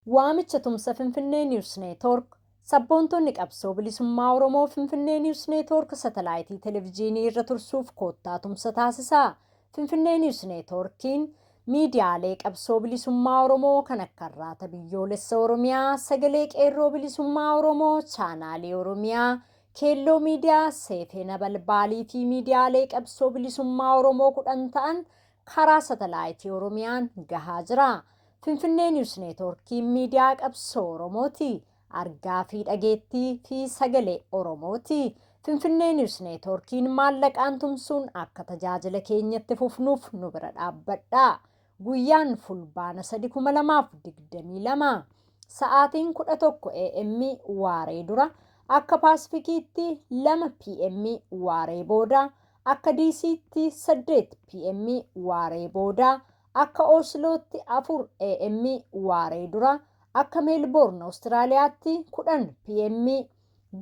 Waamicha tumsa Finfinnee News Network. Sabboontonni qabsoo bilisummaa Oromoo Finfinnee News Network satalaayitii televijiinii irra tursuuf koottaa tumsa taasisaa. Finfinnee News Networkiin miidiyaalee qabsoo bilisummaa Oromoo kan akka Arraata Biyyoolessa Oromiyaa, Sagalee Qeerroo Bilisummaa Oromoo, Chaanaalii Oromiyaa, Keelloo Miidiyaa, Seefee Nabalbaalii fi miidiyaalee qabsoo bilisummaa Oromoo 10 ta'an karaa satalaayitii Oromiyaan gahaa jira. Finfinnee News Networkiin miidiyaa qabsoo Oromooti. Argaa fi dhageettii fi sagalee Oromooti. Finfinnee News Networkiin maallaqaan tumsuun akka tajaajila keenyatti fufnuuf nu bira dhaabbadhaa. Guyyaan Fulbaana 3 2022 sa'aatiin 11 AM waaree dura, akka Paasifikiitti 2 PM waaree booda, akka DCtti 8 PM waaree booda, akka Oslootti 4 AM waaree dura, akka Meelboorn Awustiraaliyaatti 10 PM,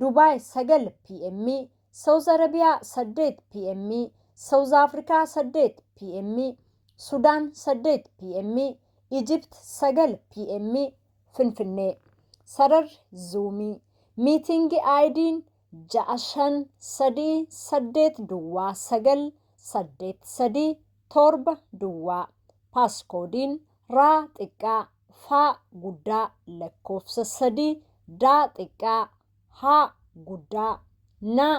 Dubaay 9 PM, Saawuz Arabiyaa 8 PM, Saawuz Afrikaa 8 PM, Sudaan 8 PM, Ijipt 9 PM, Finfinnee. Sararri Zuumii. Meeting ID'n 6 5 3 8 0 9 8 3 7 0. Passcodeiin raa xiqqaa faa guddaa lakkoofsa 3 daa xiqqaa haa guddaa naa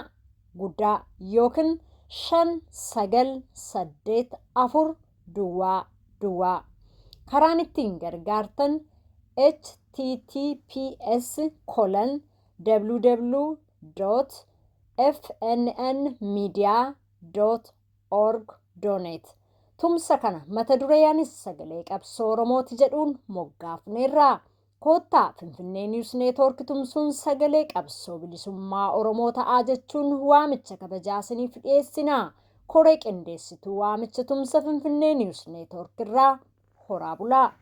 guddaa yookiin 5 9 8 4 0 0. Karaan ittiin gargaartan https://www.fnnmedia.org donate. Tumsa kana mata dureenis "Sagalee Qabsoo Oromooti" jedhuun moggaafneerra. Koottaa Finfinnee News Network tumsuun sagalee qabsoo bilisummaa Oromoo ta'aa jechuun waamicha kabajaa isiniif dhiyeessina. Koree qindeessituu waamicha tumsa Finfinnee News Network irraa horaa bulaa.